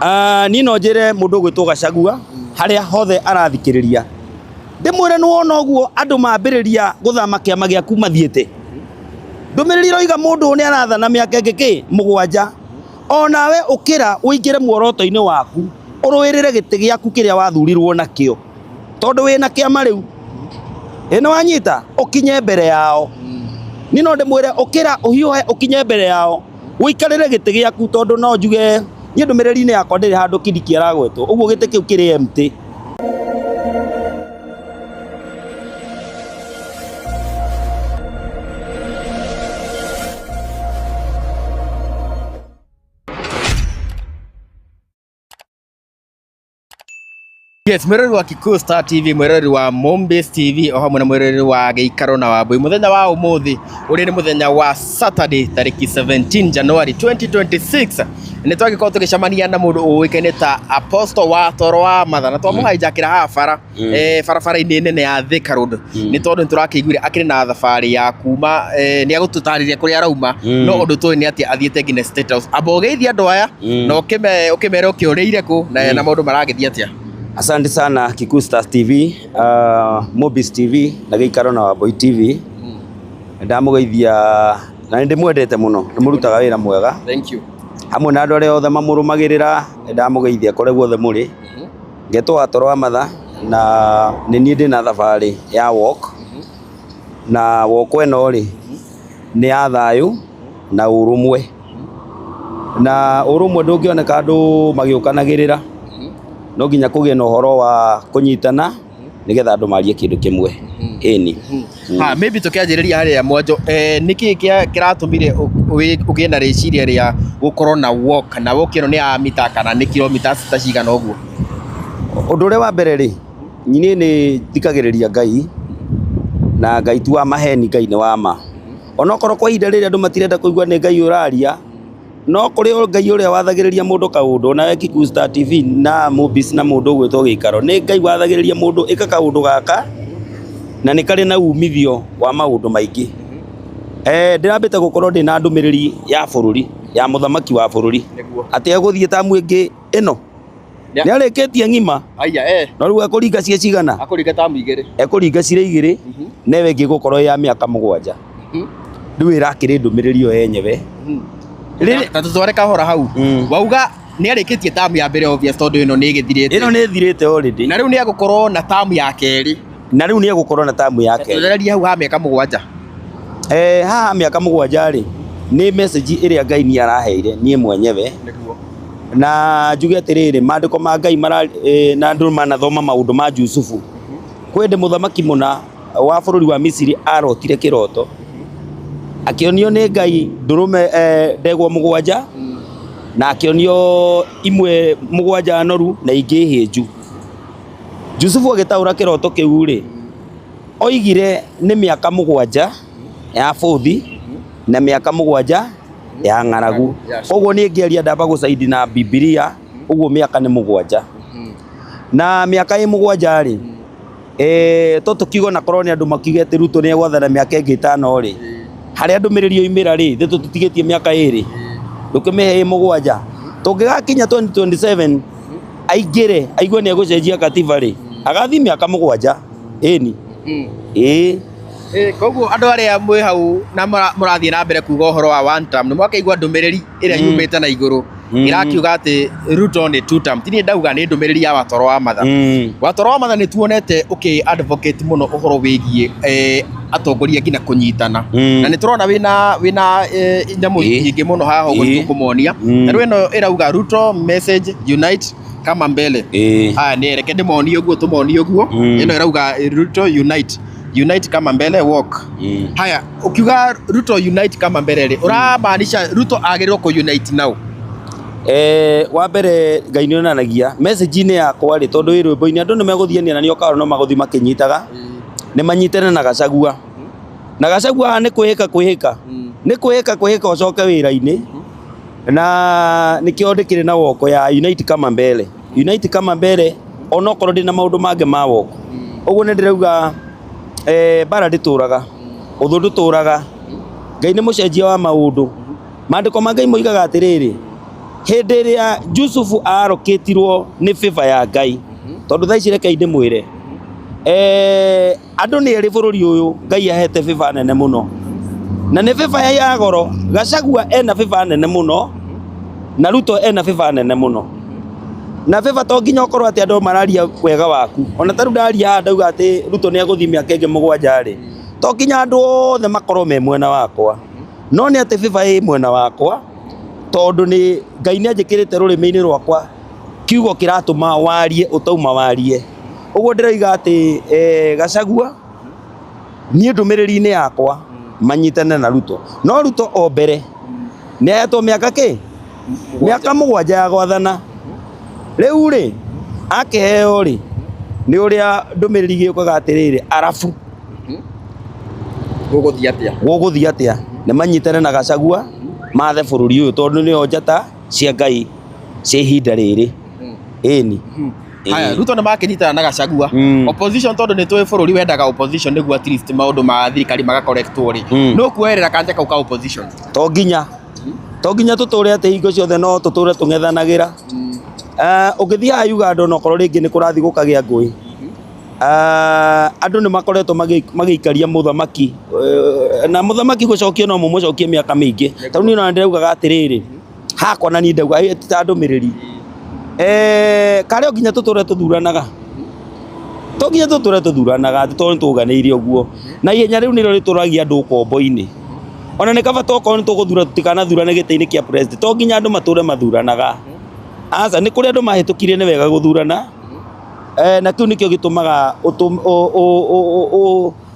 Ah, niĩ no njĩre mũndũ ũgwĩtwo Gachagua harĩa hothe arathikĩrĩria, ndĩmwĩre nĩ wona ũguo andũ mambĩrĩria gũthama kĩama gĩaku mathiĩte, ndũmĩrĩri ĩroiga mũndũ ũyũ nĩ arathana mĩaka ĩngĩ kĩ mũgwanja, onawe ũkĩra ũingĩre muoroto-inĩ waku ũrũĩrĩre gĩtĩ gĩaku kĩrĩa wathurirwo nakĩo, tondũ wĩna kĩama rĩu. Ĩ nĩ wanyita, ũkinye mbere yao. Niĩ no ndĩmwĩre ũkĩra ũhiũhe ũkinye mbere yao, ũikarĩre gĩtĩ gĩaku, tondũ no njuge niĩ ndũmĩrĩri-inĩ yakwa ndĩrĩ handũ Kindiki aragwetwo, ũguo gĩtĩ kĩu kĩrĩ empty. Yes, mwĩroreri wa Kikuyu Star TV, mwĩroreri wa Mombas TV o hamwe na mwĩroreri wa Gĩikaro na Wambui. Mũthenya wa ũmũthĩ ũrĩa nĩ mũthenya wa Saturday tarĩki 17 January 2026 nĩ twagĩkorwo tũgĩcemania na mũndũ ũĩkaine ta Apostle wa Toro wa Matha na twamũhaijakĩra haha bara barabara-inĩ nene ya Thika Road nĩ tondũ nĩ tũrakĩiguire akĩrĩ na thabarĩ ya kuma nĩ agũtũtarĩria kũrĩa arauma no ũndũ tũĩ nĩ atĩ athiĩte nginya State House. Amba ũgeithie andũ aya na ũkĩmere ũkĩũrĩire kũ na maũndũ maragĩthiĩ atĩa. Asante sana Kikuyu Stars TV, Mobis TV na Gĩikaro na Wambui TV. Ndamũgeithia na nĩ ndĩmwendete mũno, nĩ mũrutaga wĩra mwega. Thank you. Hamwe na andũ arĩa othe mamũrũmagĩrĩra, nĩ ndamũgeithia kũrĩa guothe mũrĩ. Ngetwo Watoro wa Matha na nĩ niĩ ndĩna thabarĩ ya walk, na walk ĩno rĩ nĩ ya thayũ na ũrũmwe, na ũrũmwe ndũngĩoneka andũ magĩũkanagĩrĩra, no nginya kũgĩe na ũhoro wa kũnyitana nĩgetha andũ marie kĩndũ kĩmwe. Ĩni. Ha, maybe tũkĩanjĩrĩria harĩa mwanjo, nĩkĩ kĩratũmire ũgĩe na rĩciria rĩa gũkorwo na walk, na walk ĩno nĩ ya mita kana nĩ kilomita ta cigana ũguo? Ũndũ ũrĩa wa mbere rĩ, niĩ nĩ thikagĩrĩria Ngai, na Ngai ti wa maheni, Ngai nĩ wa ma. Onokorwo kwa ihinda rĩrĩ andũ matirenda kũigua nĩ Ngai ũraria, no kũrĩ o Ngai ũrĩa wathagĩrĩria mũndũ kaũndũ, onawe Kikuyu Star TV na Mobis na mũndũ ũgwĩtwo Gĩikaro, nĩ Ngai wathagĩrĩria mũndũ ĩka kaũndũ gaka, na nĩ karĩ na umithio wa maũndũ maingĩ. Ndĩrambĩte gũkorwo ndĩna ndũmĩrĩri ya bũrũri, ya mũthamaki wa bũrũri, atĩ egũthiĩ tamu ĩngĩ ĩno. Nĩ arĩkĩtie ng'ima. Aya. No rĩu ekũringa ciĩ cigana? Akũringa tamu igĩrĩ. Ekũringa cirĩ igĩrĩ, na ĩyo ĩngĩ ĩgũkorwo ya mĩaka mũgwanja. Rĩu ĩrakĩrĩ ndũmĩrĩri ĩyo yenyewe. Ta tũtware kahora hau. Wauga nĩ arĩkĩtie tamu ya mbere obvious tondũ ĩno nĩ ĩgĩthirĩte. Ĩno nĩ ĩthirĩte already. Na rĩu nĩ egũkorwo na tamu ya kerĩ. Na rĩu nĩ egũkorwo na tamu ya kerĩ. Tũthererie hau ha mĩaka mũgwanja. Haha mĩaka mũgwanja rĩ, nĩ message ĩrĩa Ngai niĩ araheire niĩ mwenyewe. Na njuge atĩrĩrĩ, maandĩko ma Ngai mara, na andũ manathoma maũndũ ma Jusufu. Kwĩ hĩndĩ mũthamaki mũna wa bũrũri wa Misiri arotire kĩroto, akĩonio nĩ Ngai ndũrũme, ndegwa mũgwanja, na akĩonio imwe mũgwanja noru na ingĩ hĩnju. Jusufu agĩtaũra kĩroto kĩu rĩ, oigire nĩ mĩaka mũgwanja ya bũthi na mĩaka mũgwanja ya ng'aragu. Koguo niĩ ngĩaria ndamba gũcaidi na Bibilia, ũguo mĩaka nĩ mũgwanja. Na mĩaka ĩ mũgwanja rĩ, to tũkiuge ona korwo nĩ andũ makiuge atĩ Ruto nĩ egwathana mĩaka ĩngĩ ĩtano rĩ, harĩa ndũmĩrĩri yoimĩra rĩ, ithuĩ tũtigĩtie mĩaka ĩrĩ, ndũkĩmĩhe ĩ mũgwanja. Tũngĩgakinya 2027 aingĩre aigue nĩ egũcenjia katiba rĩ, agathiĩ mĩaka mũgwanja. Ĩni. Ĩĩ. Koguo andũ arĩa mwĩ hau na mũrathiĩ na mbere kuga ũhoro wa one term, nĩ mwakĩigua ndũmĩrĩri ĩrĩa yumĩte na igũrũ ĩrakiuga atĩ Ruto nĩ two term. Ti niĩ ndauga, nĩ ndũmĩrĩri ya Watoro wa Matha. Watoro wa Matha, nĩ tuonete ũkĩ advocate mũno ũhoro wĩgiĩ atongoria nginya kũnyitana. Na nĩ tũrona wĩna nyamũ nyingĩ mũno haha ũguo tũkũmonia. Na rĩu ĩno ĩrauga Ruto message, unite kama mbele. Haya, nĩ reke ndĩmonie ũguo, tũmonie ũguo. Ĩno ĩrauga Ruto unite, unite kama mbele walk. Haya, ukiuga Ruto unite kama mbele rĩ, ũramaanisha Ruto agĩrĩirwo kũ unite now? Wa mbere Ngai nĩ onanagia message-inĩ yakwa rĩ, tondũ ĩ rwĩmbo-inĩ andũ nĩ megũthiania na nĩo karo no magũthiĩ makĩnyitaga, nĩ manyitane na Gachagua. Na Gachagua haha nĩ kwĩhĩka kwĩhĩka, nĩ kwĩhĩka kwĩhĩka ũcoke wĩra-inĩ, na nĩkĩo ndĩkĩrĩ na woko ya unite kama mbele, unite kama mbele, onokorwo ndĩna maũndũ mangĩ ma woko. Ũguo nĩ ndĩrauga mbara ndĩtũraga, ũthũ ndũtũraga, Ngai nĩ mũcenjia wa maũndũ. Maandĩko ma Ngai moigaga atĩrĩrĩ, Hĩndĩ ĩrĩa Jusufu arokĩtirwo nĩ favor ya Ngai, tondũ thaa ici rekei ndĩmwĩre, andũ nĩ erĩ bũrũri ũyũ Ngai ahete favor nene mũno, na nĩ favor ya goro. Gachagua ena favor nene mũno na Ruto ena favor nene mũno. Na favor to nginya ũkorwo atĩ andũ mararia wega waku. Ona ta rĩu ndaria haha ndauga atĩ Ruto nĩ egũthiĩ mĩaka ĩngĩ 7 rĩ, to nginya andũ othe makorwo me mwena wakwa, no nĩ atĩ favor ĩ mwena wakwa, tondũ nĩ Ngai nĩ anjĩkĩrĩte rũrĩmĩ-inĩ rwakwa kiugo kĩratũma warie ũtauma warie. Ũguo ndĩroiga atĩ Gachagua niĩ ndũmĩrĩri-inĩ yakwa manyitane na Ruto, no Ruto o mbere nĩ ahetwo mĩaka kĩ? Mĩaka 7 ya gwathana. Rĩu rĩ akĩheo rĩ nĩ ũrĩa ndũmĩrĩri gĩũkaga atĩrĩrĩ, arabu Gũgũthiĩ atĩa? Gũgũthiĩ atĩa? Nĩ manyitane na Gachagua mathe bũrũri ũyũ, tondũ nĩo njata cia Ngai cia ihinda rĩrĩ. Ĩni. Haya, Ruto nĩ makĩnyitana na Gachagua. Opposition, tondũ nĩ tũĩ bũrũri wendaga opposition nĩguo at least maũndũ ma thirikari magakorektwo rĩ. Nĩ ũkuoerera kanja kau ka opposition? To nginya tũtũre atĩ hingo ciothe no tũtũre tũng'ethanagĩra. Ũngĩthiĩ haha Uganda, onokorwo rĩngĩ nĩ kũrathiĩ gũkagĩa ngũĩ, andũ nĩ makoretwo magĩikaria mũthamaki, na mũthamaki gũcokio no mũmũcokie mĩaka mĩingĩ. Tondũ niĩ ona ndĩraugaga atĩrĩrĩ, hakwa na niĩ ndauga ti ta ndũmĩrĩri, karĩ o nginya tũtũre tũthuranaga, to nginya tũtũre tũthuranaga atĩ tondũ nĩ tũganĩire ũguo na ihenya. Rĩu nĩrĩo rĩtũragia andũ ũkombo-inĩ. Ona nĩ kaba tokorwo nĩ tũgũthura tũtikanathurane gĩtĩ-inĩ kĩa president. To nginya andũ matũre mathuranaga, aca. Nĩ kũrĩ andũ mahĩtũkirie nĩ wega gũthurana, na kĩu nĩkĩo gĩtũmaga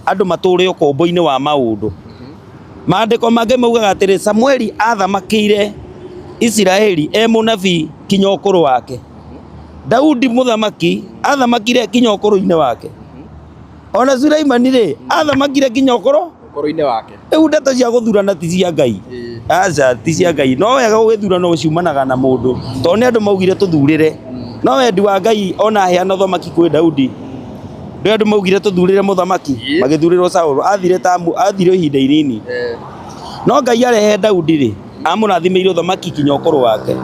andũ matũre ũkombo-inĩ wa maũndũ. Maandĩko mangĩ maugaga atĩrĩ, Samueli athamakĩire Isiraeli e mũnabii kinya ũkũrũ wake. Daudi mũthamaki athamakire kinya ũkũrũ-inĩ wake. Ona Suleimani rĩ, athamakire kinya ũkũrũ Ũkũrũ-inĩ wake. Rĩu ndeto cia gũthurana ti cia Ngai, aca, ti cia Ngai. No wega gũgĩthurana ciumanaga na mũndũ, tondũ nĩ andũ maugire tũthurĩre, no wendi wa Ngai ona aheana ũthamaki kwĩ Daudi, nĩ andũ maugire tũthurĩre mũthamaki. Magĩthurĩrwo Saũlũ, athire tamu, athire ihinda inini. No Ngai arehe Daudi rĩ, amũrathimĩire ũthamaki kinya ũkũrũ wake.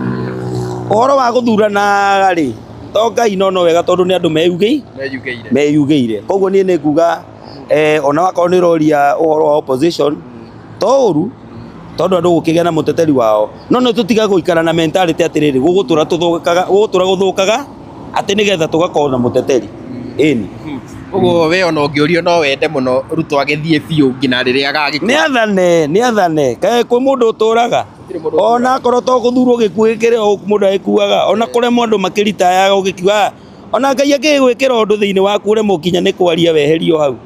Ũhoro wa gũthurana rĩ, to Ngai, no wega tondũ nĩ andũ Meyugĩire. meyugĩire. Koguo niĩ nĩ nguga, ona wakorwo nĩ ũroria ũhoro wa opposition, to ũru tondũ andũ gũkĩgĩa na mũteteri wao, no nĩ tũtiga gũikara na mentality atĩrĩrĩ, gũgũtũra tũthũkaga, gũgũtũra gũthũkaga atĩ nĩgetha tũgakorwo na mũteteri. Ĩni. Ũguo we ona ũngĩũrio no wende mũno Ruto agĩthiĩ biũ nginya rĩrĩa agagĩkua? Nĩ athane, nĩ athane. Kaĩ kwĩ mũndũ ũtũraga? Gũtirĩ mũndũ. Ona akorwo to gũthurwo gĩkuũ gĩkĩrĩ o mũndũ agĩkuaga, ona kũremwo andũ makĩritayaga ũgĩkiuga, ona Ngai akĩgwĩkĩra ũndũ thĩinĩ waku ũremwo kinya nĩ kwaria weherio hau.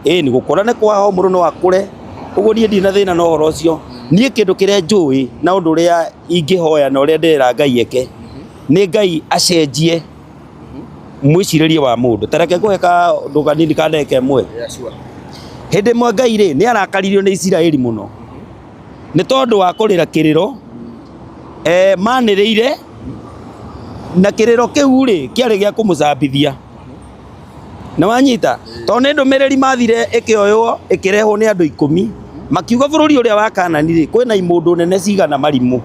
Ĩni, gũkũra nĩ kwaho, mũndũ no akũre. Ũguo niĩ ndirĩ na thĩna na ũhoro ũcio. Niĩ kĩndũ kĩrĩa njũĩ na ũndũ ũrĩa ingĩhoya na ũrĩa ndĩrera Ngai eke nĩ Ngai acenjie mwĩcirĩrie wa mũndũ. Ta reke ngũhe kaũndũ kanini ka ndagĩka 1. Yeah, sure. Hĩndĩ ĩmwe Ngai rĩ nĩ arakaririo nĩ Isiraeli mũno nĩ tondũ wa kũrĩra kĩrĩro manĩrĩire, na kĩrĩro kĩu rĩ kĩarĩ gĩa kũmũcambithia. Nĩ wanyita? Tondũ nĩ ndũmĩrĩri mathire ĩkĩoywo ĩkĩrehwo nĩ andũ 10, makiuga bũrũri ũrĩa wa Kanani rĩ kwĩna imũndũ nene cigana marimũ.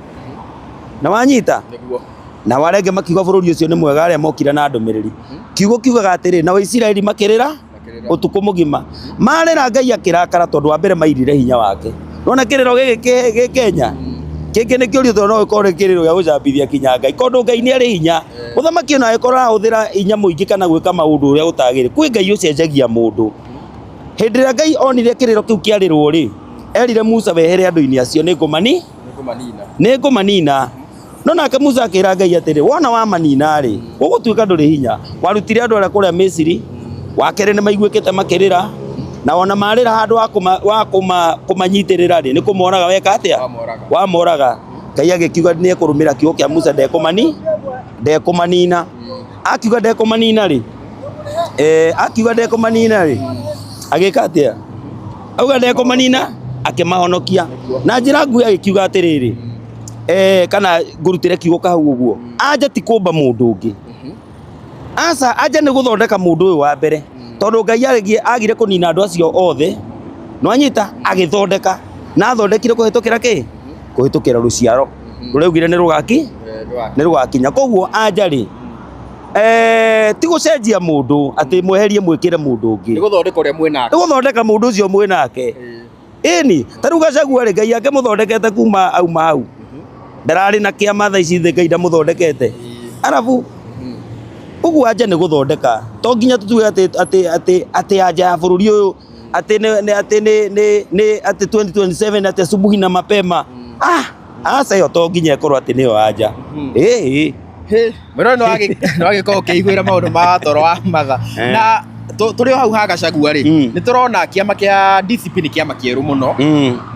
Nĩ wanyita? Nĩguo. Na arĩa angĩ makiuga bũrũri ũcio nĩ mwega, arĩa mokire na ndũmĩrĩri. Kiugo kiugaga atĩrĩ, nao Isiraeli makĩrĩra Makĩrĩra. ũtukũ mũgima. Marĩra, Ngai akĩrakara, tondũ wa mbere mairire hinya wake. Nona kĩrĩro gĩkĩ gĩ Kenya kĩngĩ nĩ kĩũrio, tondũ no gĩkorwo nĩ kĩrĩro gĩa gũcambithia kinya Ngai, tondũ Ngai nĩ arĩ hinya. Mũthamaki ona angĩkorwo arahũthĩra hinya mũingĩ kana gwĩka maũndũ ũrĩa gũtagĩrĩire, kwĩ Ngai ũcenjagia mũndũ. Hĩndĩ ĩrĩa Ngai onire kĩrĩro kĩu kĩarĩrwo rĩ, erire Musa, wehere andũ-inĩ acio, nĩ ngũmani Nĩngũmanina. Nĩ ngũmanina. No nake Musa akĩra Ngai atĩrĩ, wona wamanina rĩ, gũgũtuĩka ndũrĩ hinya. Warutire andũ arĩa kũrĩa Misiri, wa kerĩ nĩ maiguĩkĩte makĩrĩra, na ona marĩra handũ wa kũmanyitĩrĩra rĩ, nĩ kũmoraga weka atĩa? Wamoraga. Wamoraga. Ngai agĩkiuga nĩ ekũrũmĩra kiugo kĩa Musa, ndekũmanina. Akiuga ndekũmanina rĩ, akiuga ndekũmanina rĩ, agĩka atĩa? Auga ndekũmanina, akĩmahonokia na njĩra nguhĩ. Agĩkiuga atĩrĩrĩ, kana ngũrutĩre kiugo kahau ũguo, anja ti kũmba mũndũ ũngĩ, aca, anja nĩ gũthondeka mũndũ ũyũ wa mbere, tondũ Ngai agire kũnina andũ acio othe. Nĩwanyita? Agĩthondeka, na athondekire kũhĩtũkĩra kĩ? Kũhĩtũkĩra rũciaro. Rũraugire nĩ rũgaki nĩ rũgakinya. Koguo anja rĩ, ti gũcenjia mũndũ atĩ mweherie mwĩkĩre mũndũ ũngĩ. Nĩ gũthondeka ũrĩa mwĩ nake. Nĩ gũthondeka mũndũ ũcio mwĩ nake. Ĩni, ta rĩu Gachagua rĩ, Ngai akĩmũthondekete kuma auma hau. Ndararĩ na kĩama thaa ici thĩ Ngai ndamũthondekete. Arabu ũguo anja nĩ gũthondeka. To nginya tũtuge atĩ atĩ atĩ atĩ anja ya bũrũri ũyũ atĩ nĩ atĩ nĩ nĩ nĩ atĩ 2027 atĩ asubuhi na mapema. Ah, aca ĩyo to nginya ĩkorwo atĩ nĩyo anja. Ĩĩ. Mwĩrore nĩ wagĩkorwo ũkĩiguĩra maũndũ ma toro wa matha. Na tũrĩ o hau ha Gachagua rĩ, nĩ tũrona kĩama kĩa DCP nĩ kĩama kĩerũ mũno.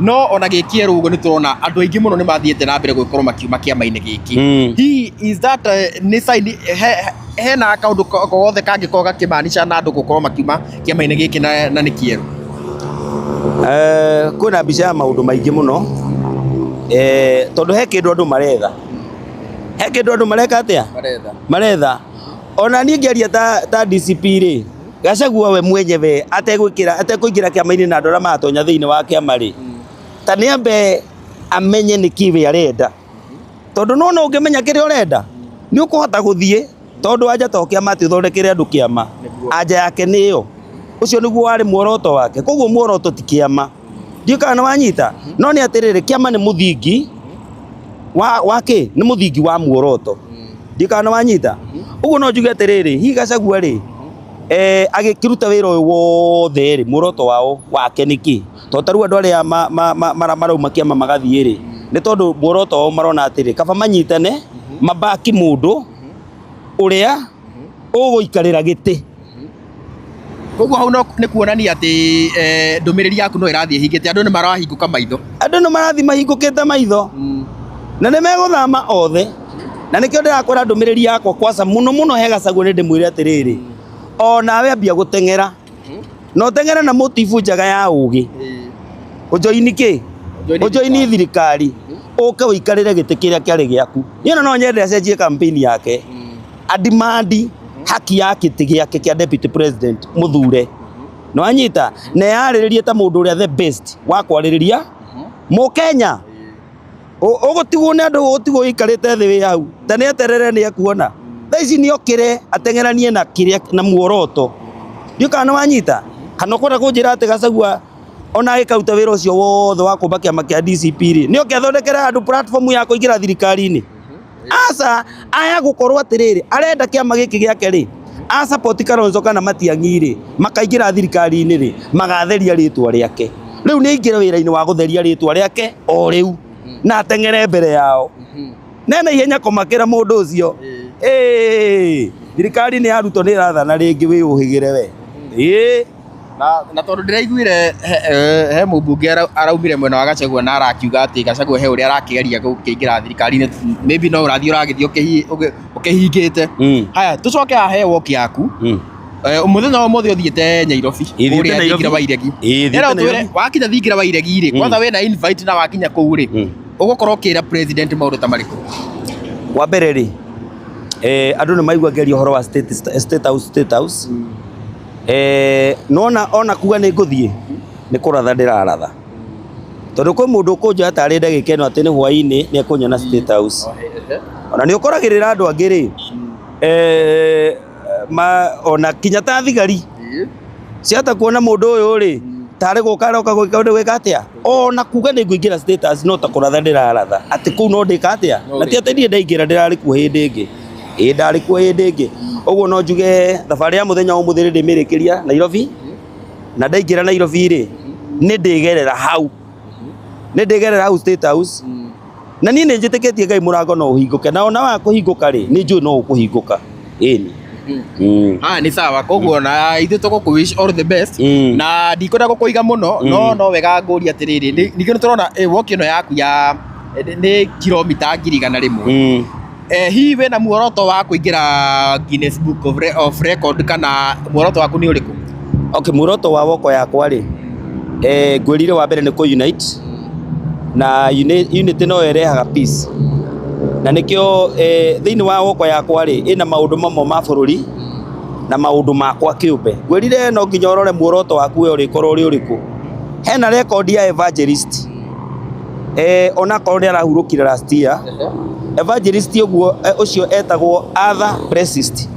No ona gĩ kĩerũ ũguo nĩ tũrona andũ aingĩ mũno nĩ mathiĩte na mbere gũkorwo makiuma kĩama-inĩ gĩkĩ. Hihi is that nĩ sign hena kaũndũ gothe kangĩkorwo gakĩmaanisha na andũ gũkorwo makiuma kĩama-inĩ gĩkĩ na nĩ kĩerũ? Kwĩna mbica ya maũndũ maingĩ mũno. Tondũ he kĩndũ andũ maretha. He kĩndũ andũ mareka atĩa? Maretha. Maretha. Ona niĩ ngĩaria ta DCP rĩ, Gachagua we mwenyewe ategwĩkĩra atekũingĩra kĩama-inĩ na andũ arĩa maratonya thĩinĩ wa kĩama rĩ, ta nĩ ambe amenye nĩkĩ we arenda. Tondũ nĩwona ũngĩmenya kĩrĩa ũrenda, nĩ ũkũhota gũthiĩ, tondũ anja to kĩama atĩ ũthondekere andũ kĩama. Anja yake nĩ ĩyo. Ũcio nĩguo warĩ muoroto wake. Koguo muoroto ti kĩama. Ndiũĩ kana nĩ wanyita? No nĩ atĩrĩrĩ, kĩama nĩ mũthingi wa kĩ? Nĩ mũthingi wa muoroto. Ndiũĩ kana nĩ wanyita? Ũguo no njuge atĩrĩrĩ, hihi Gachagua rĩ, agĩkĩruta wĩra ũyũ wothe rĩ, muoroto wao wake nĩ kĩ? Tondũ ta rĩu andũ arĩa marauma kĩama magathiĩ rĩ, nĩ tondũ muoroto wao marona atĩrĩ, kaba manyitane, mabaki mũndũ ũrĩa ũgũikarĩra gĩtĩ. Koguo hau no nĩ kuonania atĩ ndũmĩrĩri yaku no ĩrathiĩ ĩhingĩte, andũ nĩ marahingũka maitho. Andũ nĩ marathiĩ mahingũkĩte maitho. Na nĩ megũthama othe. Na nĩkĩo ndĩrakwĩra ndũmĩrĩri yakwa kwaca mũno mũno he Gachagua nĩ ndĩmwĩre atĩrĩrĩ, o nawe ambia gũteng'era. Na ũteng'ere na motibu njega ya ũgĩ. Ũjoini kĩ? Ũjoini thirikari. Ũke ũikarĩre gĩtĩ kĩrĩa kĩarĩ gĩaku. Niĩ ona no nyende acenjie campaign yake. Adimandi haki ya gĩtĩ gĩake kĩa deputy president mũthure. Nĩ wanyita? Na eyarĩrĩrie ta mũndũ ũrĩa the best wa kwarĩrĩria Mũkenya. Ũgũtigwo nĩ andũ, ũgũtigwo ũikarĩte thĩ wĩ hau. Ta nĩ eterere nĩ ekuona. Thaa ici nĩ okĩre ateng'eranie na kĩrĩa na muoroto. Ndiũĩ kana nĩ wanyita? Kana ũkwenda kũnjĩra atĩ Gachagua ona agĩkaruta wĩra ũcio wothe wa kũmba kĩama kĩa DCP rĩ, nĩ oke athondekere andũ platform ya kũingĩra thirikari-inĩ? Aca, aya gũkorwo atĩrĩrĩ, arenda kĩama gĩkĩ gĩake rĩ, a support Kalonzo kana Matiang'i rĩ, makaingĩra thirikari-inĩ rĩ, magatheria rĩtwa rĩake. Rĩu nĩ aingĩre wĩra-inĩ wa gũtheria rĩtwa rĩake o rĩu, na ateng'ere mbere yao. Nena ihenya kũmakĩra mũndũ ũcio. Ĩĩ, thirikari nĩ ya Ruto nĩ ĩrathana rĩngĩ wĩyũhĩgĩre we. Ĩĩ. Na tondũ ndĩraiguire he mũmbunge araumire mwena wa Gachagua na arakiuga atĩ Gachagua he ũrĩa arakĩgeria gũkĩingĩra thirikari-inĩ, maybe no ũrathiĩ ũragĩthiĩ ũkĩhingĩte. Haya, tũcoke haha he walk yaku. Mũthenya wa ũmũthĩ ũthiĩte Nairobi, kũrĩa Thingira wa Iregi. Thiĩte Nairobi. Wakinya Thingira wa Iregi rĩ, kwanza wĩna invite na wakinya kũu rĩ, ũgũkorwo ũkĩra president maũndũ ta marĩkũ? Wa mbere rĩ, andũ nĩ maigua ngĩaria ũhoro wa state house, state house. Nona ona kuga nĩ ngũthiĩ, nĩ kũratha ndĩraratha. Tondũ kwĩ mũndũ ũkũnjoya tarĩ ndagĩka ĩno atĩ nĩ hwaĩ-inĩ nĩ ekũnyona State House. Ona nĩ ũkoragĩrĩra andũ angĩ rĩ, ona kinya ta thigari ciata kuona mũndũ ũyũ rĩ, tarĩ gũka aroka gwĩka ũndũ gwĩka atĩa? Ona kuga nĩ ngũingĩra State House no ta kũratha ndĩraratha. Atĩ kũu no ndĩka atĩa? Na ti atĩ niĩ ndaingĩra ndĩrarĩ kuo hĩndĩ ĩngĩ. Ĩĩ ndarĩ kuo hĩndĩ ĩngĩ. Ũguo no njuge thabarĩ ya mũthenya wa ũmũthĩ nĩ ndĩmĩrĩkĩria Nairobi. Na ndaingĩra Nairobi rĩ, nĩ ndĩgerera hau. Nĩ ndĩgerera hau State House. Na niĩ nĩ njĩtĩkĩtie Ngai mũrango no ũhingũke. Na ona wa kũhingũka rĩ, nĩ njũĩ no ũkũhingũka. Ĩni. Haya nĩ sawa. Koguo na ithuĩ tũgũkũ wish all the best. Na ndikwenda gũkũiga mũno, no wega ngũrie atĩrĩrĩ, ningĩ nĩ tũrona walk ĩno yaku ya nĩ kilomita 100,000. Hihi wĩna muoroto wa kũingĩra Guinness Book of Record kana muoroto waku nĩ ũrĩkũ? Okay, muoroto wa woko yakwa rĩ, ngwĩrire wa mbere nĩ kũ unite, na unity no ĩrehaga peace. Na nĩkĩo thĩinĩ wa woko yakwa rĩ, ĩna maũndũ mamwe ma bũrũri na maũndũ makwa kĩũmbe. Ngwĩrire no nginya ũrore muoroto waku we ũrĩkorwo ũrĩ ũrĩkũ. Hena record ya evangelist. Onakorwo nĩ arahurũkire last year. Evangelist ũguo ũcio etagwo Arthur Presist,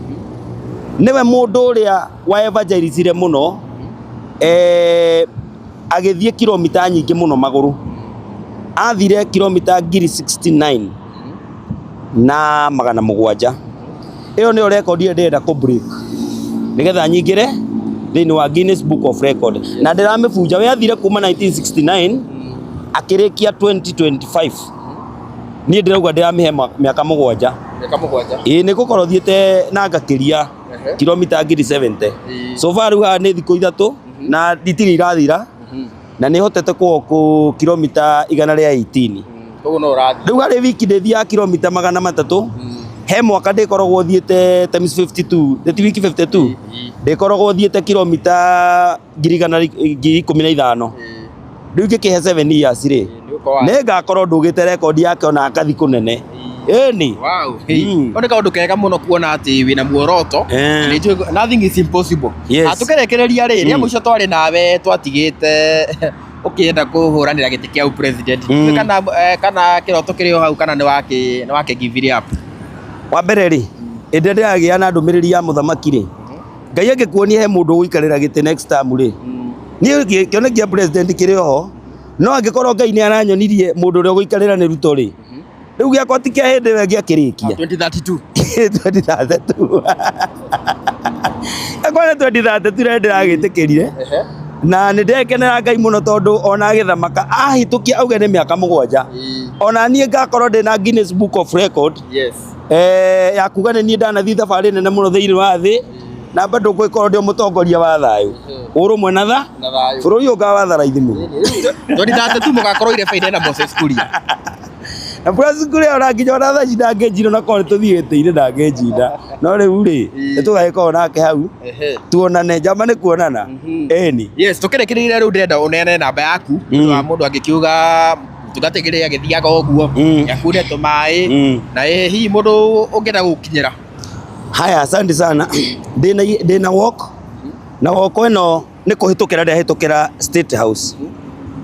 nĩwe mũndũ ũrĩa wa evangelizire mũno, agĩthiĩ kilomita nyingĩ mũno magũrũ. Athire kilomita 69,700 na. Ĩyo nĩyo record ĩrĩa ndĩrenda kũ break nĩgetha nyingĩre thĩinĩ wa Guinness Book of Record, na ndĩramĩbunja. We athire kuma 1969 akĩrĩkia 2025. Niĩ ndĩrauga ndĩramĩhe mĩaka 7. Mĩaka 7. Ĩĩ, nĩ gũkorwo thiĩte na ngakĩria kilomita 70,000. So far rĩu haha nĩ thikũ 3 na itirĩ irathira, na nĩ hotete kũ kilomita 118. Koguo no ũrathiĩ. Rĩu harĩ wiki ndĩthiaga kilomita 300. He mwaka ndĩkoragwo thiĩte times 52, nĩ ti wiki 52, ndĩkoragwo thiĩte kilomita 115,000. Rĩu ingĩkĩhe 7 years rĩ, nĩ ngakorwo ndũgĩte rekondi yake ona ngathi kũnene, ĩni. Wow. Nĩ kaũndũ kega mũno kuona atĩ wĩna muoroto. Nĩ njũĩ nothing is impossible. Tũkĩrĩkĩrĩria rĩ, rĩa mũico twarĩ nawe twatigĩte ũkĩenda kũhũranĩra gĩtĩ kĩa president. Kana kĩroto kĩrĩ o hau, kana nĩ wake give it up? Wa mbere rĩ, ĩndĩ ndĩragĩa na ndũmĩrĩri ya mũthamaki rĩ, Ngai angĩkuonia he mũndũ ũgũikarĩra gĩtĩ next time rĩ, niĩ kĩoneki kĩa president kĩrĩ oho, no angĩkorwo Ngai nĩ aranyonirie mũndũ ũrĩa ũgũikarĩra nĩ Ruto rĩ, rĩu gĩakwa ti kĩa hĩndĩ ĩyo ngĩakĩrĩkia. 2032. 2032, akwa nĩ 2032 rĩ ndĩragĩtĩkĩrire, na nĩ ndekenera Ngai mũno tondũ ona agĩthamaka ahĩtũkia auge nĩ mĩaka 7, ona niĩ ngakorwo ndĩ na Guinness Book of Record ya kuga nĩ niĩ ndanathiĩ thabarĩ nene mũno thĩinĩ wa thĩ, na bado ngũgĩkorwo ndĩ mũtongoria wa thayũ, ũrũmwe na tha. Na thayũ. Bũrũri ũyũ ngawatha raithi mũno. 2032 mũgakorwo irebe-inĩ na Moses Kuria. Na Francis Kuria ona nginya ona thaa ici ndangĩnjinda, na korwo nĩ tũthiĩte ndangĩnjinda, no rĩu rĩ, nĩ tũgagĩkorwo nake hau tuonane, njamba nĩ kuonana, ĩni. Yes, tũkĩrĩkĩrĩria rĩu ndĩrenda ũneane namba yaku nĩ ũndũ wa mũndũ angĩkiuga mũtungatĩri agĩthiaga ũguo akune tũmaĩ na ĩ hihi mũndũ ũngĩenda gũkinyĩra. Haya, asante sana. Ndĩna walk, na walk ĩno nĩ kũhĩtũkĩra ndĩrahĩtũkĩra State House.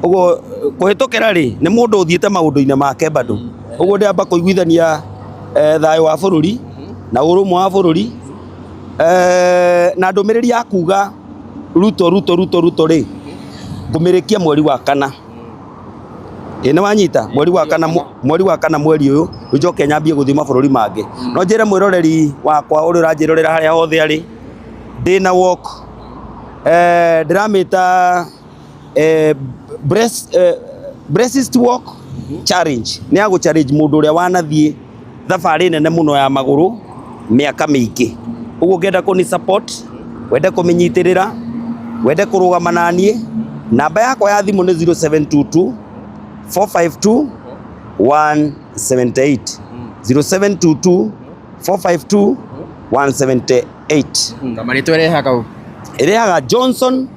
Ũguo kũhĩtũkĩra rĩ, nĩ mũndũ ũthiĩte maũndũ-inĩ make bado. Ũguo ndĩramba kũiguithania thayũ wa bũrũri na ũrũmwe wa bũrũri, na ndũmĩrĩri ya kuga Ruto, Ruto, Ruto, Ruto rĩ, ngũmĩrĩkia mweri wa kana. Ĩ nĩ wanyita, mweri wa kana, mweri wa kana, mweri ũyũ rĩu njoke nyambie gũthiĩ mabũrũri mangĩ. No njĩre mwĩroreri wakwa ũrĩa ũranjĩrorera harĩa hothe arĩ, ndĩna walk, ndĩramĩta Breast Walk Challenge. Nĩ ya gũ challenge mũndũ ũrĩa wanathiĩ thabarĩ nene mũno ya magũrũ mĩaka mĩingĩ. Ũguo ũngĩenda kũni support, wende kũmĩnyitĩrĩra, wende kũrũgama na niĩ, namba yakwa ya thimũ nĩ 0722 452 178, 0722 452 178. Na marĩtwa ĩrehaga ũ? Ĩrehaga Johnson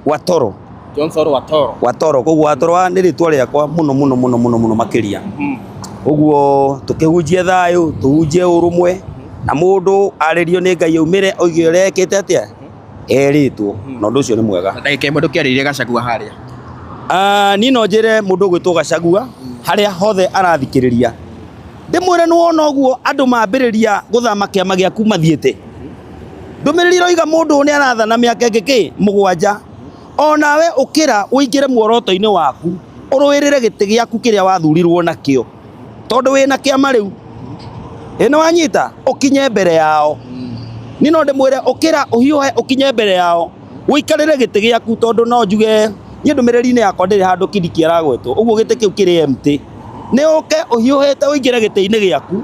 Watoro. Johnson Watoro. Watoro, koguo Watoro nĩ rĩtwa rĩakwa mũno mũno mũno mũno mũno makĩria. Ũguo tũkĩhunjie thayũ, tũhunjie ũrũmwe, na mũndũ arĩrio nĩ Ngai aumĩre oige ũrĩa ekĩte atĩa erĩtwo, na ũndũ ũcio nĩ mwega. Na ndagĩka ĩmwe ndũkĩarĩrie Gachagua harĩa. Ah, niĩ no njĩre mũndũ ũgwĩtwo Gachagua harĩa hothe arathikĩrĩria, ndĩmwĩre nĩ wona ũguo andũ mambĩrĩria gũthama kĩama gĩaku mathiĩte, ndũmĩrĩri ĩroiga mũndũ ũyũ nĩ arathana mĩaka ĩngĩ kĩ 7, onawe ũkĩra ũingĩre muoroto-inĩ waku, ũrũĩrĩre gĩtĩ gĩaku kĩrĩa wathurirwo nakĩo, tondũ wĩna kĩama rĩu. Ĩ nĩ wanyita, ũkinye mbere yao. Niĩ no ndĩmwĩre ũkĩra ũhiũhe ũkinye mbere yao, ũikarĩre gĩtĩ gĩaku, tondũ no njuge niĩ ndũmĩrĩri-inĩ yakwa ndĩrĩ handũ Kindiki aragwetwo, ũguo gĩtĩ kĩu kĩrĩ empty. Nĩ ũke ũhiũhĩte ũingĩre gĩtĩ-inĩ gĩaku,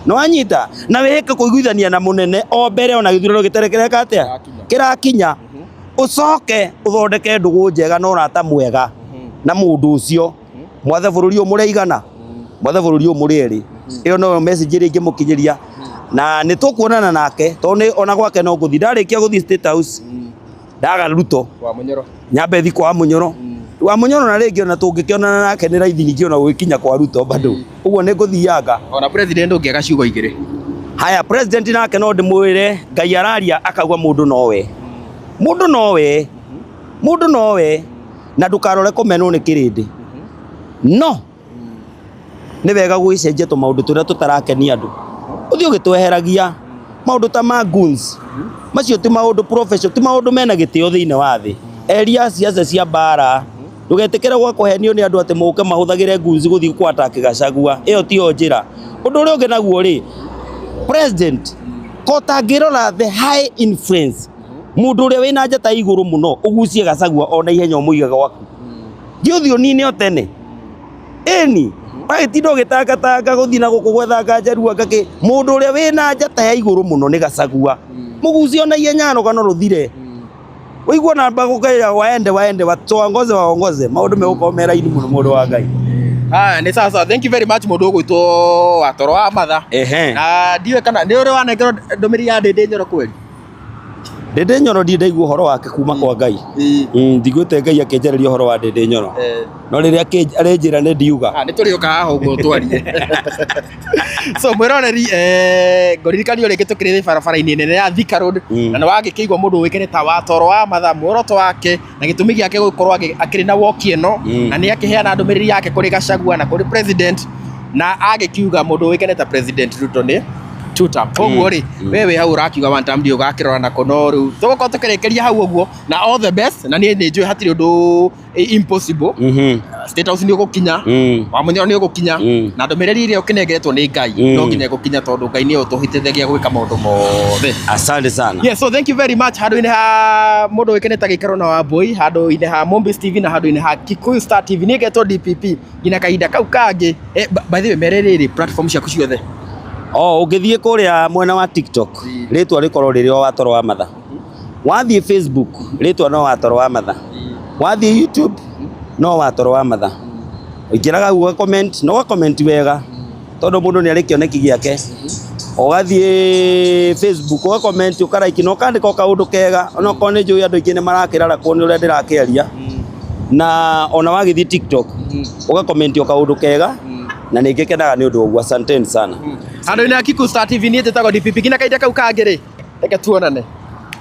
nĩ wanyita, na wĩhĩke kũiguithania na mũnene o mbere ona gĩthurano gĩtarĩ kĩreka atĩa kĩrakinya, ũcoke ũthondeke ndũgũ njega na ũrata mwega na mũndũ ũcio, mwathe bũrũri ũyũ mũrĩ aigana, mwathe bũrũri ũyũ mũrĩ erĩ. Ĩyo noyo message ĩrĩa ingĩmũkinyĩria, na nĩ tũkuonana nake tondũ nĩ ona gwake no ngũthiĩ ndarĩkia gũthiĩ State House ndaga Ruto. Wa Munyoro. Nyambe thi kwa Munyoro, wa Munyoro, na rĩngĩ ona tũngĩkĩonana nake nĩ raithi ningĩ ona gũgĩkinya kwa Ruto bado, ũguo nĩ ngũthianga. Ona president ũngĩaga ciugo igĩrĩ. Haya, president nake no ndĩmwĩre Ngai araria akauga mũndũ nowe, mũndũ nowe, mũndũ nowe, na ndũkarore kũmenwo nĩ kĩrĩndĩ, no Nĩ wega gũgĩcenjia tũmaũndũ tũrĩa tũtarakenia andũ, ũthiĩ ũgĩtweheragia maũndũ ta ma goons macio. Ti maũndũ professional, ti maũndũ mena gĩtĩo thĩinĩ wa thĩ. Eria ciaca cia mbara, ndũgetĩkĩre gwa kũhenio nĩ andũ atĩ mũke mahũthagĩre goons gũthiĩ kũ attack Gachagua. Ĩyo tiyo njĩra. Ũndũ ũrĩa ũngĩ naguo rĩ, president ko tangĩrora the high influence, mũndũ ũrĩa wĩna njata igũrũ mũno, ũgucie Gachagua ona ihenya, ũmũige gwaku, thiĩ ũthiĩ ũnine o tene. Ĩni wagĩtinda ũgĩtangatanga gũthiĩ na gũkũ gwetha njanjarua ngakĩ, mũndũ ũrĩa wĩna njata ya igũrũ mũno nĩ Gachagua, mũgucie ona ihenya, rũgano rũthire. Ũiguo namba gũkaira waende waende watuongoze waongoze, maũndũ megũkorwo me raini mũno, mũndũ wa Ngai. Haya, nĩ sawa sawa. Thank you very much, mũndũ ũgwĩtwo Watoro wa Matha. Na ndiũĩ kana nĩ ũrĩ wanengerwo ndũmĩrĩri ya Ndĩndĩ Nyoro kweli? Ndĩndĩ Nyoro ndirĩ ndaigua ũhoro wake kuma kwa Ngai. Ndiguĩte Ngai akĩnjarĩria ũhoro wa Ndĩndĩ Nyoro, no rĩrĩa arĩnjĩra nĩ ndiuga. Ah, nĩ tũrĩũka haha ũguo twarie. So mwĩroreri, ngũririkanio rĩngĩ tũkĩrĩ barabara-inĩ nene ya Thika Road, na nĩ wagĩkĩigua mũndũ ũĩkaine ta Watoro wa Matha, muoroto wake na gĩtũmi gĩake gũkorwo akĩrĩ na walk ĩno, na nĩ akĩheana ndũmĩrĩri yake kũrĩ Gachagua na kũrĩ president, na agĩkiuga mũndũ ũĩkaine ta President Ruto nĩ two term. Koguo rĩ, we wĩ hau ũrakiuga one term, ndiũ ũgakĩrora nako, no rĩu tũgũkorwo tũkĩrĩkĩria hau ũguo. Na all the best, na niĩ nĩ njũĩ hatirĩ ũndũ impossible. State House nĩ ũgũkinya, Wamunyoro nĩ ũgũkinya, na ndũmĩrĩri ĩrĩa ũkĩnengeretwo nĩ Ngai no nginya ĩgũkinya, tondũ Ngai nĩwe ũtũhĩtithagia gwĩka maũndũ mothe. Asante sana. Yes, so thank you very much. Handũ-inĩ ha mũndũ ũĩkaine ta Gĩikaro na Wambui, handũ-inĩ ha Mombis TV na handũ-inĩ ha Kikuyu Star TV, niĩ ngetwo DPP. Nginya kahinda kau kangĩ. By the way, mere rĩrĩ platform ciaku ciothe. O ũngĩthiĩ kũrĩa mwena wa TikTok, rĩtwa rĩkorwo rĩrĩ o Watoro wa Matha. Wathiĩ Facebook, rĩtwa no Watoro wa Matha. Wathiĩ YouTube, no Watoro wa Matha. Ũingĩraga hau ũga comment na ũga comment wega, tondũ mũndũ nĩ arĩ kĩoneki gĩake. Ũgathiĩ Facebook, ũga comment, ũka like na ũkandĩka o kaũndũ kega, onokorwo nĩ njũĩ andũ aingĩ nĩ marakĩrarakwo nĩ ũrĩa ndĩrakĩaria. Na ona wagĩthiĩ TikTok, ũga comment o kaũndũ kega, na nĩ ngĩkenaga nĩ ũndũ wa ũguo. Asanteni sana. Handũ-inĩ ha Kikuyu Star TV, niĩ njĩtagwo DPP. Nginya kahinda kau kangĩ rĩ, reke tuonane.